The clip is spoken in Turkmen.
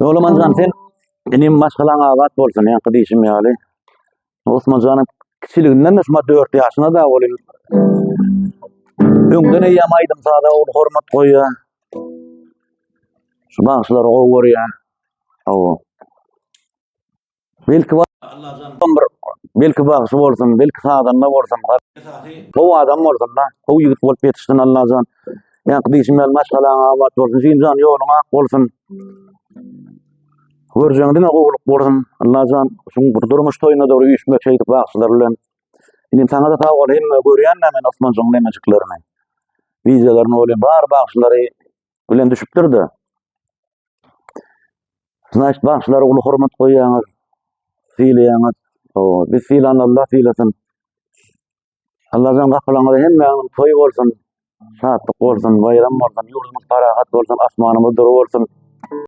Ýolamanjan sen inim maşgalaň abat bolsun, ýaňky diýşim ýaly. Osmanjanyň kiçiliginden de şuma 4 ýaşynda da ol öňden eýýäm aýdym saza uly hormat goýýar. Şu bagşylary gowy görýär. Hawa. Belki bir belki bagşy bolsun, belki sazanda bolsun. Gowy adam bolsun da, gowy ýigit bolup ýetişsin Allajan. Ýaňky diýşim ýaly maşgalaň abat bolsun, jigimjan ýoluň ak bolsun. Görjegiň diňe gowulyk bolsun. Allajan şuň bir durmuş toýuna dogry üýşmek şeýdip bagşylar bilen. Inim saňa-da sag bol, hemme görýän-dä men Osmanjygyň nemejiklerini. Wideolaryny bolýan bar bagşylary bilen düşüpdir-de. Значит, bagşylara uly hormat goýýaňyz, sylaýaňyz. Hawa, biz sylan Allah sylasyn. Allajan gapylaryňyza hemmäňiziň toý bolsun, şatlyk bolsun, baýram bolsun, ýurdumyz parahat bolsun, asmanymyz dury bolsun.